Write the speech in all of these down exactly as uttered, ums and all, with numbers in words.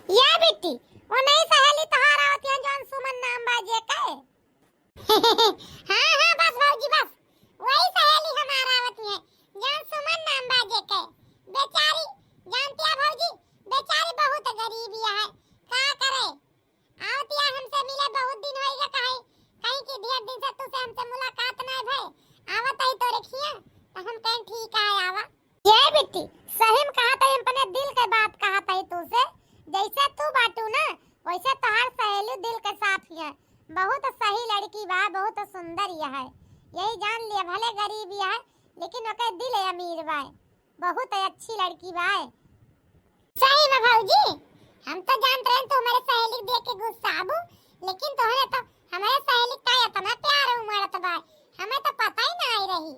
ये बिट्टी, वो नई सहेली तोहार आवत है जौन सुमन नाम बा जे के? हाँ, हाँ, बस भौजी, बस। वही सहेली हमार आवत है जौन सुमन नाम बा जे के। बेचारी, जानतिया भौजी, बेचारी बहुत गरीब है। का करे? आवतिया हमसे मिले बहुत दिन होइगा, कहीं, कहीं कि ढेर दिन से तुसे हमसे मुलाकात नाय भय। आवत ही तोरे खिया, तो हम कहें ठीक है, आवा। ये बिट्टी, सही में कहत ही, अपने दिल के बात कहत ही तुसे। जैसे तू बाटू ना, वैसे तोहार सहेली दिल के साफ ही है। बहुत सही लड़की बा, बहुत सुंदर यह है। यही जान लिया, भले गरीब यह है, लेकिन ओके दिल अमीर बा। बहुत अच्छी लड़की बा। सही में भौजी, हम तो जानत रहे तू हमारे सहेली के देख के गुस्साबू, लेकिन तोहरे तो हमारे सहेली का इतना प्यार उमड़त बा, हमें तो पता ही ना आई रही।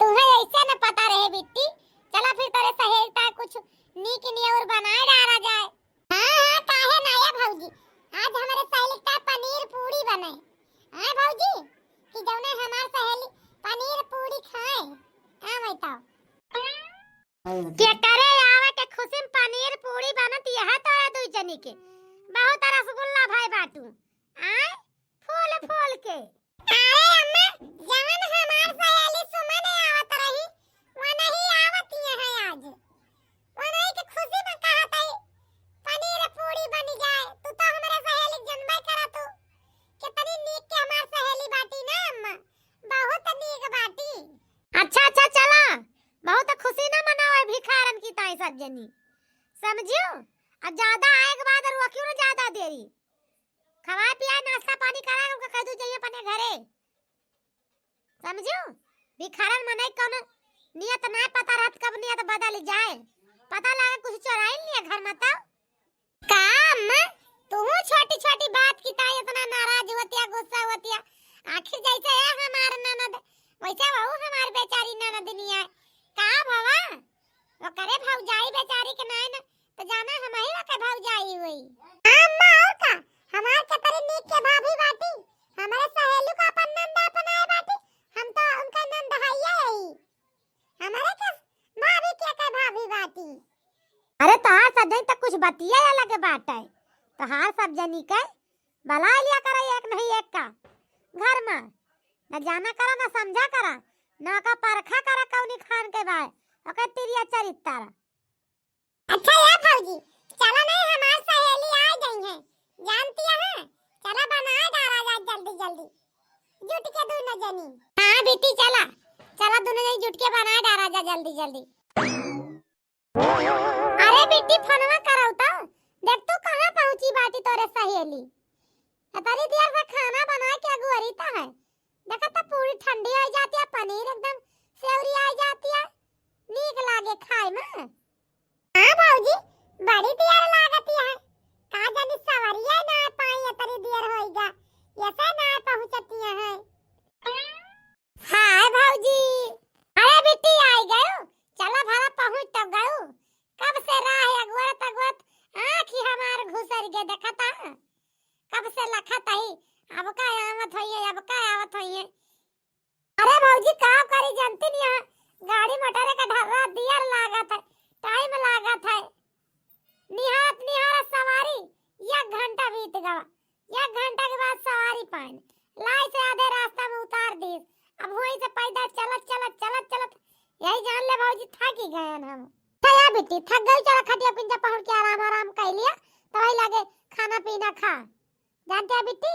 तुम्हें ऐसे न पता रहे बिट्टी। चला फिर तोरे सहेली का कुछ नीक नियर बनाए डारा जाए। हाँ, हाँ, काहे ना ये भौजी, आज हमारे सहेली का पनीर पूरी बने। हाँ भौजी, कि जौने हमार सहेली पनीर पूरी खाए। हाँ बताओ। केकरे आवे के खुशी में पनीर पूरी बनत यह तोरा दुई जनी के। बहुत रसगुल्ला भाई बाटू। आय, फूल फूल के। अरे अम्मा, जवन हमार सहेली सुमन आवत रही, वो नहीं आवत यह आज। वो नहीं के खुशी में कहत है, पनीर पूरी बनी जाए। तू तो हमारे सहेली जनबे करा तू। कितनी नीक के हमार सहेली बाटी ना अम्मा, बहुत नीक बाटी। अच्छा, अच्छा, चला, बहुत खुशी ना मनावे भिखारन की ताई सब जनी, समझियो? अब ज्यादा आए के बाद रोकियो ना ज्यादा देरी। खवाए पियाए, नाश्ता पानी कराए, उनका कह दू जाइए अपने घरे, समझियो? भिखारन मने कौन नियत ना पता रहत, कब नियत बदल जाए, पता लगे कुछ चोराइल लिया घर में तब। का अम्मा, तू छोटी छोटी बात की ताई इतना नाराज होतिया, गुस्सा होतिया? आखिर जैसे है हमार ननद, वैसे वहू हमार बेचारी ननद नहीं है। का भवा, ओकरे भौजाई बेचारी के नाय न, तो जाना हम ही ओके भौजाई हुई। अम्मा, और का, हमार केतरी नीक के भाभी बाटी, हमारे सहेली को अपन नंद अपनाए बाटी, हम तो उनका नंद हइये ही। हमारे के भाभी के, के भाभी बाटी। अरे तोहार सब जनी तो कुछ बतिया अलग बाटे। तोहार सब जनी के बला लिया करे एक नहीं एक का घर में। न जाना करा, न समझा करा, न का परखा करा कौनी खान के बाय, ओकर तिरिया चरित्र। अच्छा ये भौजी, चला नहीं हमार सहेली आ गई है, जानती है, चला बनाए डारा जाए जल्दी जल्दी, जुट के दोनों जनी। हाँ बेटी चला, चला दोनों जनी जुट के बनाए डारा जा जल्दी जल्दी। अरे बेटी फोनवा करौ तो, देख तू कहाँ पहुँची बाटी तोरे सहेली। इतनी देर से खाना बना के अगुअरी तो है, देखा तो पूरी ठंडी हो जाती है, पनीर एकदम सेवरी आ जाती है, नीक लागे खाए में। हाँ भौजी, बड़ी देर लागत है। का जानी सवरिया ना पाई, इतनी देर होइगा, ऐसे ना पहुँचती है। हाय भौजी, अरे बिट्टी आई गयो, चला भला पहुँच तो गयो। कब से राह अगुअरत अगुअरत आँखी हमार घुसर गए, देखता कब से लखत आई, अब का आवत होइए, अब का आवत होइए। अरे भौजी, का करी, जानती नहीं है, गाड़ी मोटर का ढर्रा दियर लागत है, टाइम लागत है, निहारत निहारत सवारी एक घंटा बीत गवा, एक घंटा के बाद सवारी पाइन लाई से आधे रास्ता में उतार दीस। अब वहीं से पैदल चलत चलत चलत चलत यही जान ले भौजी, थकी गए हम। चला बेटी, थक गई, चला खटिया पिंजा पहुँच के आराम आराम कर लिया, तो वही लगे खाना पीना खा, जानते हैं बिट्टी?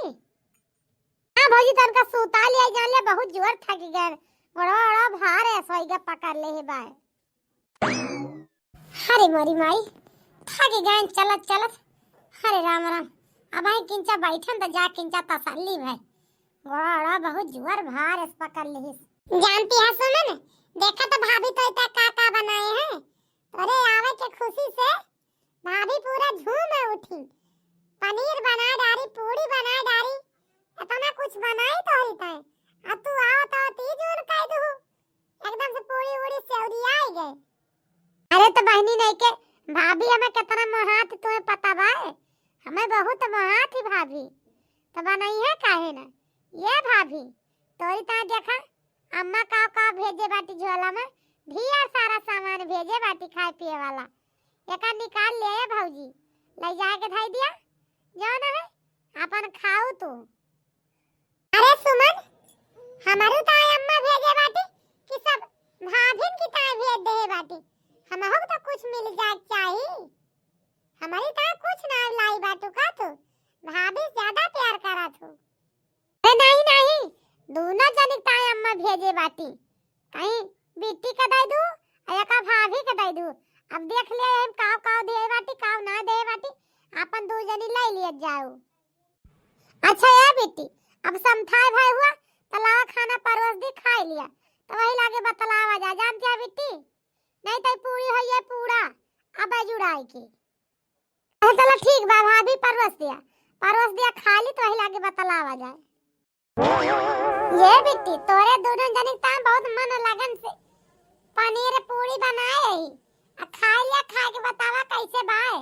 हाँ भौजी, तनका सूता लिया, जान ले बहुत जोर थक गए, गोड़वा ओड़वा भार है, सोइगा पकड़ ले है बाय। अरे मोरी माई, थक गए चलत चलत। अरे राम राम, अब आई किंचा बैठन तो जा किंचा तसल्ली भाई, गोड़वा ओड़वा बहुत जोर भार है, पकड़ ले। जानती है सुमन, देखा तो भाभी तो इतना का का बनाए हैं, तोरे आवे के खुशी से भाभी पूरा झूम उठी। पनीर बना डारी, पूरी बना डारी, इतना कुछ बनाई तो होई तय। अब तू आओ तो ती जून कह दू, एकदम से पूरी उड़ी सेवरी आई गए। अरे तो बहनी नहीं के भाभी हमें कितना मोहात तुम्हें पता बा, हमें बहुत मोहात ही भाभी। तो बनाई है काहे ना ये भाभी, तोरी ता देखा अम्मा का का भेजे बाटी झोला में, ढेर सारा सामान भेजे बाटी खाए पिए वाला। एका निकाल ले भौजी। जाके धई दिया, जौन है आपन खाऊ तू। अरे सुमन, हमरी ताई अम्मा भेजे बाटी कि सब भाभिन की ताई भेज दे बाटी, हमहू के तो कुछ मिल जाए चाही। हमरी ताई कुछ ना लाई बाटू का तू? भाभी ज्यादा प्यार करत हो। अरे नहीं नहीं, दोनों जनिक ताई अम्मा भेजे बाटी, कहीं बिट्टी के दे दू, आ एका भाभी के दे दू। अब देख ले हम काव काव दे बाटी, काव ना दे बाटी, आपन दू जनी ले लिए जाओ। अच्छा ए बिट्टी, अब समथाय भाई हुआ, त लावा खाना परोस दी, खाई लिया, त वही लागे बतलावा जाए, जानती है बिट्टी? नहीं तो पूरी होइए पूरा, अब जुड़ाई के। अच्छा चलो ठीक बा भाभी, परोस दिया, परोस दिया, खा ली, त वही लागे बतलावा जाए। ये बिट्टी, तोरे दोनों जनी ताम बहुत मन लगन से पनीर पूरी बनाए रही, आ खा लिया, खा के बतावा कैसे बाए।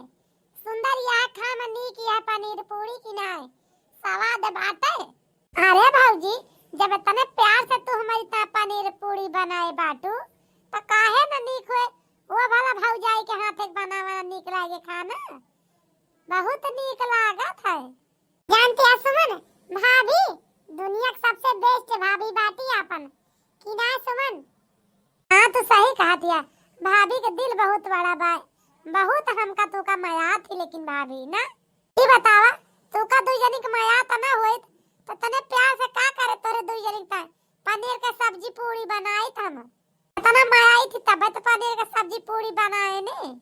सुंदर, यह खाम नीक यह पनीर पूरी की नाय, स्वाद बाटे। अरे भौजी, जब इतने प्यार से तू हमरी ता पनीर पूरी बनाए बाटू, त काहे न नीक होए? वो भला भौजाई के हाथ के बनावा नीक लागे खाना, बहुत नीक लागत है। जानती है सुमन, भाभी दुनिया के सबसे बेस्ट भाभी बाटी आपन, कि ना सुमन? हाँ, तू सही कहा दिया, भाभी के दिल बहुत बड़ा बा, बहुत हमका तू का मया थी, लेकिन भाभी ना, ई बतावा, तू का दुई जनी के मया त ना होइत, तो तने प्यार से का करे तोरे दुई जनी का पनीर के सब्जी पूरी बनाइत हम, इतना मया आई थी तबे तो पनीर के सब्जी पूरी बनाए ने।